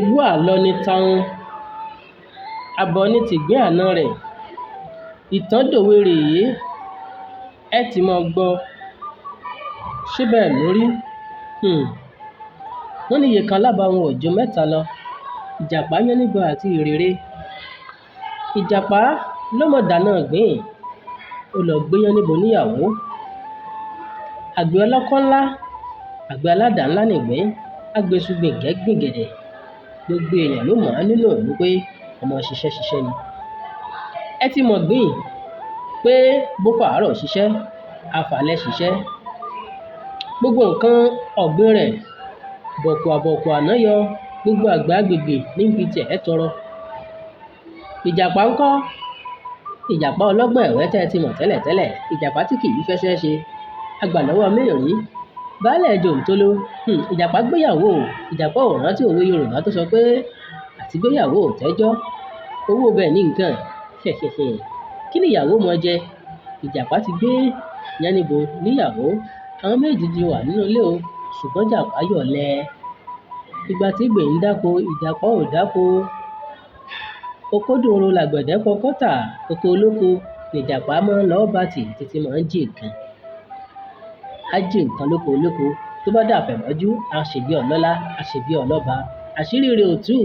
Èébú àlọ ní tahun, àbọ̀ ní tìgbín àna rẹ̀. Ìtàn dòwe rèé, ẹ ti mọ́ gbọ́. Ṣé bẹ́ẹ̀ ló rí? Hmm. Wọ́n ní iye kan lábàwọ́n ò ju mẹ́ta lọ. Ìjàpá, Yánníbo àti Ìrèrè. Ìjàpá ló mọ̀ dáná ìgbín. Ó lọ gbé Yánníbo níyàwó. Àgbẹ̀ ọlọ́kọ́ ńlá, àgbẹ̀ aládàá ńlá nìgbín, agbésù gbìngẹ́ gbìngẹ̀dẹ̀. Gbogbo èèyàn ló mọ̀ ọ́n nínú ìlú pé ọmọ ṣiṣẹ́ ṣiṣẹ́ ni. Ẹ ti mọ̀ gbìn pé bó fàárọ̀ ṣiṣẹ́, á falẹ́ ṣiṣẹ́. Gbogbo nǹkan ọ̀gbìn rẹ̀ bọ̀kùàbọ̀kùà náà yọ, gbogbo àgbẹ̀ agbègbè ní fi tiẹ̀ tọrọ. Ìjàpá ńkọ́? Ìjàpá ọlọ́gbọ́n ẹ̀wẹ́ tẹ́ ẹ ti mọ̀ tẹ́lẹ̀tẹ́lẹ̀. Ìjàpá tí kì í fẹsẹ̀ ṣe. Agbà lọ́wọ́ mẹ́rìí. Baálẹ̀ Jòǹtóló. Ìjàpá gbéyàwó. Ìjàpá ò rántí òwe Yorùbá tó sọ pé àti gbéyàwó ò tẹ́jọ́. Owó bẹ́ẹ̀ ní nǹkan. Kí ni ìyàwó mọ jẹ? Ìjàpá ti gbé Yánníbo níyàwó. Àwọn méjì ti wà nínú ilé o, ṣùgbọ́n Ìjàpá yọ̀lẹ. Ìgbà tí ìgbín ń dáko, Ìjàpá ò dáko. Oko dòro làgbẹ̀dẹ fọkọ́ tà. Oko olóko nìjàpá máa ń lọ bá tì títí máa ń jí nǹkan. Á jí nǹkan lóko olóko. Tó bá dàfẹ̀mọ́jú, á ṣe bí ọlọ́lá, á ṣe bí ọlọ́ba. Àṣírí rẹ̀ ò tú.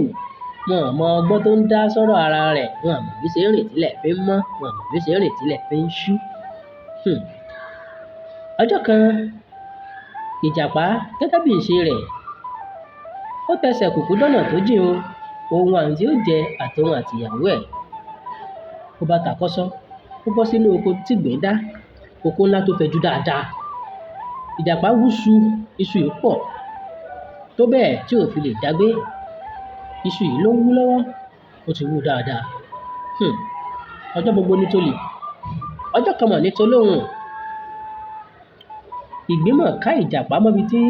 Wọn ò mọ ọgbọ́n tó ń dá sọ́rọ̀ ara rẹ̀. Wọn ò mọ̀ bí ṣe ń rìn tílẹ̀ fi ń mọ́. Wọn ò mọ̀ bí ṣe ń rìn tílẹ̀ fi ń ṣú. Hmm. Ọjọ́ kan, Ìjàpá gẹ́gẹ́ bí ìṣe rẹ̀, ó tẹsẹ̀ kùkú dọ́nà tó jìn o. Ohun àǹtí ó jẹ àtòun àti ìyàwó ẹ̀. Ó bá takọ́sọ́, ó bọ́ sínú oko tí ìgbín dá, oko ńlá tó fẹjú dáadáa. Ìjàpá wúṣu, iṣu yìí pọ̀ tó bẹ́ẹ̀ tí ò fi lè dágbé. Iṣu yìí ló ń wú lọ́wọ́, ó ti wú dáadáa. Hmm. Ọjọ́ gbogbo ní tolè. Ọjọ́ kan mọ̀ ní tolóhùn. Ìgbín mọ̀ ká Ìjàpá mọ́bi tí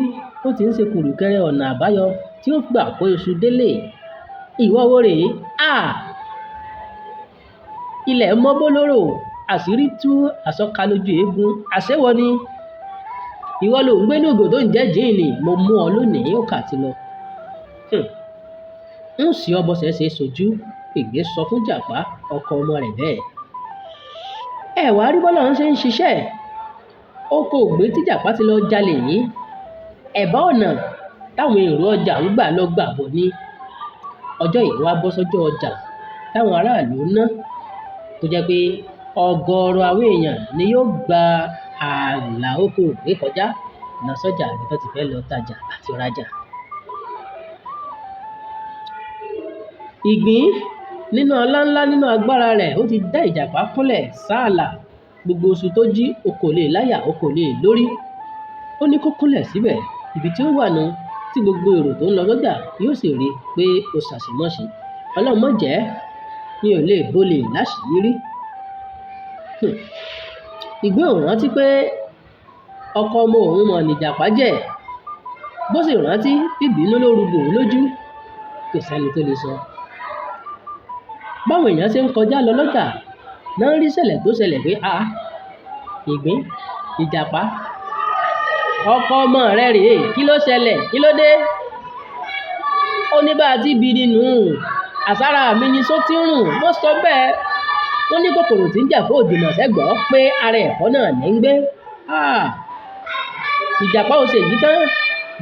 ó ti ń ṣe kùrùkẹrẹ ọ̀nà àbáyọ tí ó gbà kó iṣu délé. Ìwọ wo rèé? À! Ilẹ̀ mọ́ bólóró, àṣírí tú àsọka lójú eégún. Àṣé wọ ni. Ìwọ ló ń gbé inú ìgò tó ń jẹ́ jíìnì. Mo mú ọ lónìí, ó kà ti lọ. Hmm. Ń sì ọ bọ́sẹ̀ ṣe sojú. Ìgbín sọ fún Ìjàpá, ọkọ ọmọ rẹ̀ bẹ́ẹ̀. Ẹ wá rí bọ́lá ń ṣe ń ṣiṣẹ́. Oko ògbé tí Ìjàpá ti lọ jalè yìí. Ẹ̀bá ọ̀nà táwọn èrò ọjà ń gbà lọ gbà bọ̀ ni. Ọjọ́ yìí wá bọ́ sọ́jọ́ ọjà táwọn aráàlú ná. Tó jẹ́ pé ọ̀gọ̀ọ̀rọ̀ àwọn èèyàn ni yóò gba ààlà oko ògbé kọjá lọ sọ́jà ibi tó ti fẹ́ lọ tajà àti rajà. Ìgbín nínú ọlá ńlá nínú agbára rẹ̀, ó ti dá Ìjàpá kúnlẹ̀ sáàlà. Gbogbo oṣù tó jí, o kò lè láyà, o kò lè lórí. Ó ní kó kúnlẹ̀ síbẹ̀, ibi tí ó wà nù tí gbogbo èrò tó ń lọ sọ́jà yóò sì rí pé ó ṣàṣemọ́ṣe. Ọlọ́run má jẹ́, mi ò lè bolè láṣìírí. Hmm. Ìgbín ò rántí pé ọkọ ọmọ òun mọ̀ nìjàpá jẹ́. Bó sì rántí, bíbínú ló rúgbò ó lójú. Kò sẹ́ni tó lè sọ. Báwọn èèyàn ṣe ń kọjá lọ lọ́jà, náà ń rí ṣẹlẹ̀ tó ṣẹlẹ̀ pé, "àá, ìgbín, Ìjàpá, ọkọ ọmọ rẹ rèé, kí ló ṣẹlẹ̀? Kí ló dé?" Ó ní bá ti bí nínú, àsárà mi ni só tí ń rùn. Wọ́n sọ bẹ́ẹ̀. Wọ́n ní kòkòrò tí ń jà fún òjìnà sẹ́gbọ́ pé ara ẹ̀fọ́ náà ní ń gbé. Ah! Ìjàpá ò ṣe èyí tán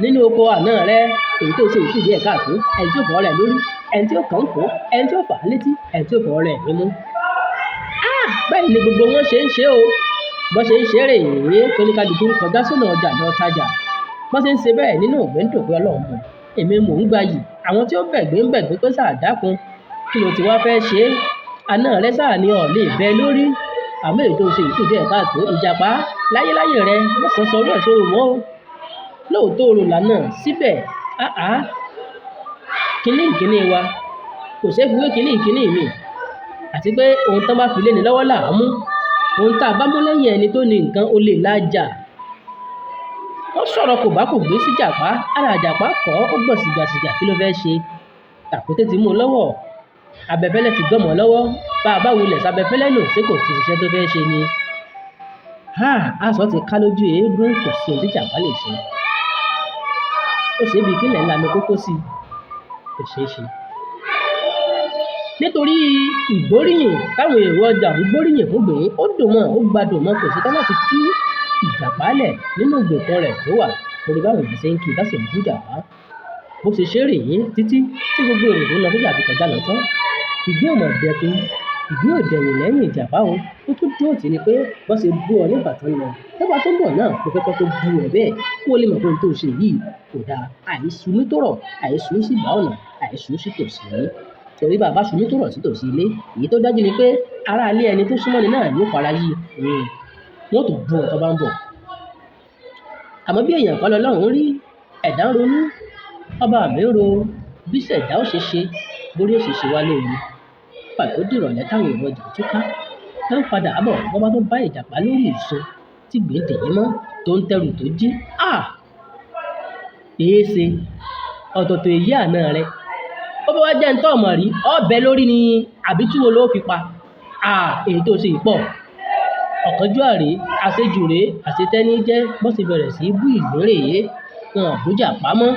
nínú oko àná rẹ. Èyí tó ṣe ìkú díẹ̀ káàtó. Ẹni tí ó fọ́ rẹ̀ lórí, ẹni tí ó kàn kó, ẹni tí ó fà á létí, ẹni tí ó fọ́ rẹ̀ nímú. Ah! Bẹ́ẹ̀ ni gbogbo wọn ṣe ń ṣe o. Bọ́ ṣe ń ṣe rèé tóníkálukú ń kọjá sọ́nà ọjà lọ tajà. Bọ́ ṣe ń ṣe bẹ́ẹ̀ nínú ìgbín dùn pé Ọlọ́run mọ̀. Èmi mò ń gbayì. Àwọn tí ó bẹ̀gbín ń bẹ̀gbín pé sáà dákun. Kí ló ti wá fẹ́ ṣe? Àná rẹ sáà ni ọ̀ lè bẹ lórí. Àmọ́ èyí tó ṣe ìkú díẹ̀ káàtó. Ìjàpá láyéláyé rẹ, má sọ sọrú ẹ̀ sórò mọ́ o. Lóòótọ́ orò lànà síbẹ̀. Àá! Kíní ìkíní wa kò ṣe é fi wé kíní ìkíní mi. Àti pé ohun tán bá fi lé ni lọ́wọ́ là á mú. Ohun tá a bá mú lẹ́yìn ẹni tó ní nǹkan ó lè lájà. Wọ́n sọ̀rọ̀ kò bá kò gbé sí Ìjàpá. Ara Ìjàpá kọ́, ó gbọ̀n sìgàsìgà, kí ló fẹ́ ṣe? Tàkúté ti mú un lọ́wọ́. Abẹfẹ́lẹ́ ti gbọ́mọ lọ́wọ́. Bá a bá wulẹ̀ sábẹfẹ́lẹ́ nù, ṣé kò ti ṣiṣẹ́ tó fẹ́ ṣe ni? Ha! Aṣọ ti ká lójú eégún, kò sí ohun tí Ìjàpá lè ṣe. Ó ṣe bí kílẹ̀ ńlá ni kókó sí. Kò ṣeé ṣe. Nítorí ìgbóríyìn táwọn èrò ọjà ń gbóríyìn fún Ìgbín, ó dùn mọ́, ó gbádùn mọ́, kò ṣetán láti tú Ìjàpá lẹ̀ nínú ìgbèkùn rẹ̀ tó wà torí báwọn èèyàn ṣe ń kí i tá sì ń bú Ìjàpá. Bó ṣe ṣe rèé títí tí gbogbo èrò tó lọ sọ́jà fi kọjá lọ tán. Ìgbín ò mọ̀ dẹkun, Ìgbín ò dẹ̀yìn lẹ́yìn Ìjàpá o. Ó tún dúró tì í ni pé bó ṣe bú ọ nígbà tó ń lọ, nígbà tó ń bọ̀ náà, mo fẹ́ kó tó bú ọ bẹ́ẹ̀ kó o lè mọ̀ pé ohun tó ṣe yìí kò dáa. Àìsùn ní tó rọ̀, àìsùn sì bá ọ̀nà, àìsùn sì tòsí. Torí bá a bá sùn ní tó rọ̀ sí tòsí ilé, èyí tó dájú ni pé ará ilé ẹni tó súnmọ́ ni náà yóò fara yí. Wọ́n ó tún bú ọ tó bá ń bọ̀. Àmọ́ bí èèyàn kan lọ́lọ́run rí, ẹ̀dá ń ronú, ọba mi ń ro bí ṣẹ̀dá ó ṣe ṣe, bórí ó ṣe ṣe wá lóore. Nígbà tó dìrọ̀lẹ́ táwọn èrò ọjà túká, tán padà bọ̀, wọ́n bá tún bá Ìjàpá lórí ìsun tí Ìgbín dè é mọ́ tó ń tẹrù tó jí. À! Èéṣe, ọ̀tọ̀ọ̀tọ̀ èyí àná rẹ. Ó bá wá jẹ́ ń tọ́ ọmọ rí, ọbẹ̀ lórí ni àbí túwo ló fi pa. À! Èyí tó ṣe pọ̀. Ọ̀kánjúà rèé, àṣejù rèé, àṣetẹ́ni jẹ́ bó ṣe bẹ̀rẹ̀ sí í bú Ìgbín rèé. Wọn ò bú Ìjàpá mọ́.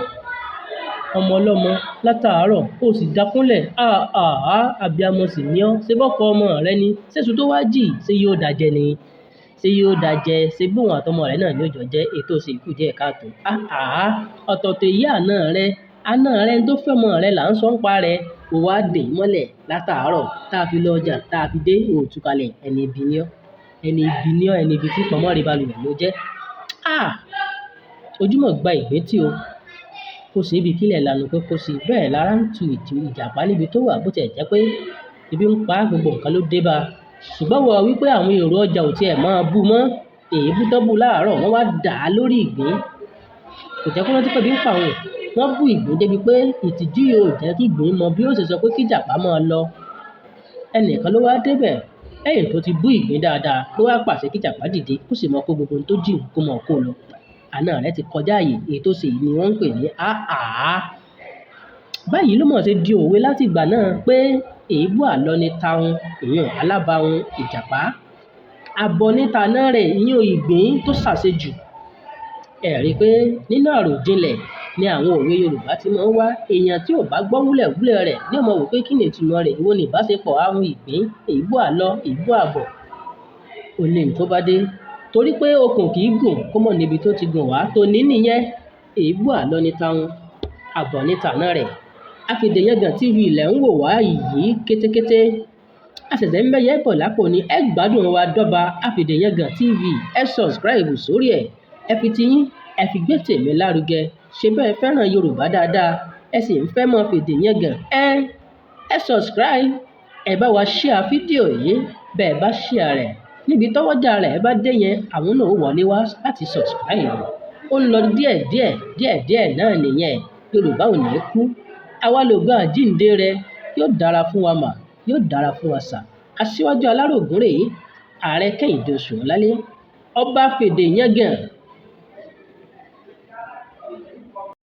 Ọmọ ọlọ́mọ látàárọ̀, ó sì dákúnlẹ̀. Àá, abiyamọ sì ni ọ́. Ṣé bọ́kọ ọmọ rẹ ni? Ṣéṣu tó wá jì, ṣé yóò dàjẹ́ ni? Ṣé yóò dàjẹ́? Ṣé bóun àtọmọ rẹ náà ni ó jọ jẹ́? Èyí tó ṣe kù díẹ̀ káàtó. Àá, ọ̀tọ̀ọ̀tọ̀ èyí àná rẹ. Àná rẹ tó fẹ́ ọmọ rẹ là ń sọ ń pa rẹ. Ó wá dè mọ́lẹ̀ látàárọ̀ tá a fi lọ ọjà, tá a fi dé òòtúkalẹ̀. Ẹni ibi ni ọ́. Ẹni ibi ni ọ́, ẹni ibi tí pọnmọ́ rí balùwẹ̀ ló jẹ́. À! Ojúmọ̀ gba Ìgbín tí o. Kò sí ibi kílẹ̀ lanu pé kó sí. Bẹ́ẹ̀ lára ń tu Ìjàpá níbi tó wà bó tiẹ̀ jẹ́ pé ibi ń pa gbogbo nǹkan ló dé bá. Ṣùgbọ́n wọ́n wí pé àwọn èrò ọjà ò tiẹ̀ máa bú mọ́. Èébú tán bú láàárọ̀, wọ́n wá dà á lórí Ìgbín. Kò jẹ́ kó rántí pé bí ń pa òun. Wọ́n bú Ìgbín débi pé ìtìjú yóò jẹ́ kí Ìgbín mọ bí ó ṣe sọ pé kí Ìjàpá máa lọ. Ẹnìkan ló wá débẹ̀. Lẹ́yìn tó ti bú Ìgbín dáadáa ló wá pàṣẹ kí Ìjàpá dìde kó sì mọ kó gbogbo ohun tó jì kó mọ̀ kó lọ. Àna rẹ̀ ti kọjá ààyè, èyí tó ṣe yìí ni wọ́n ń pè ní àá. Báyìí ló mọ̀ ṣe di òwe láti ìgbà náà pé èébú àlọ́ ni tahun, ìyẹn alábàhun Ìjàpá. Abọ́ níta náà rẹ̀, ìyẹn Ìgbín tó ṣàṣejù. Ẹ rí i pé nínú àròjinlẹ̀ ni àwọn òwe Yorùbá ti máa ń wá. Èèyàn tí ò bá gbọ́ wúlẹ̀wúlẹ̀ rẹ̀ ní ó mọ̀ wò pé kí ni ìtumọ̀ rẹ̀, èwo ni ìbáṣepọ̀ ahun Ìgbín, èébú àlọ́, èébú àbọ̀. Ó ní tó bá dé. Torí pé okùn kì í gùn kó mọ̀ níbi tó ti gùn wá. Tòní nìyẹn. Èébú àlọ́ ni tahun, àbọ̀ níta náà rẹ̀. Afìdèyangàn TV lẹ̀ ń wò wá yìí kétékété. A ṣẹ̀ṣẹ̀ ń bẹ́yẹ bọ̀ lápò ni. Ẹ gbádùn wa dọ́ba Afìdèyangàn TV. Ẹ subscribe sórí ẹ̀. Ẹ fi tiyín, ẹ fi gbé tèmi lárugẹ. Ṣé bẹ́ẹ̀ fẹ́ràn Yorùbá dáadáa? Ẹ sì ń fẹ́ mọ̀ fìdèyangàn. Ẹ subscribe. Ẹ bá wa share fídíò yìí. Bẹ́ẹ̀ bá share rẹ̀, níbi tọ́wọ́jà rẹ̀ bá dé yẹn, àwọn náà ó wọlé wá láti subscribe. Ó ń lọ díẹ̀díẹ̀, díẹ̀díẹ̀ náà nìyẹn. Yorùbá ò ní kú. Àwa lògo àjíǹde rẹ̀. Yóò dára fún wa mà, yóò dára fún wa sà. Aṣíwájú Alárògún rèé, Ààrẹ Kẹ́hìndé Oṣùọ̀lálé, Ọba Fèdèyangàn.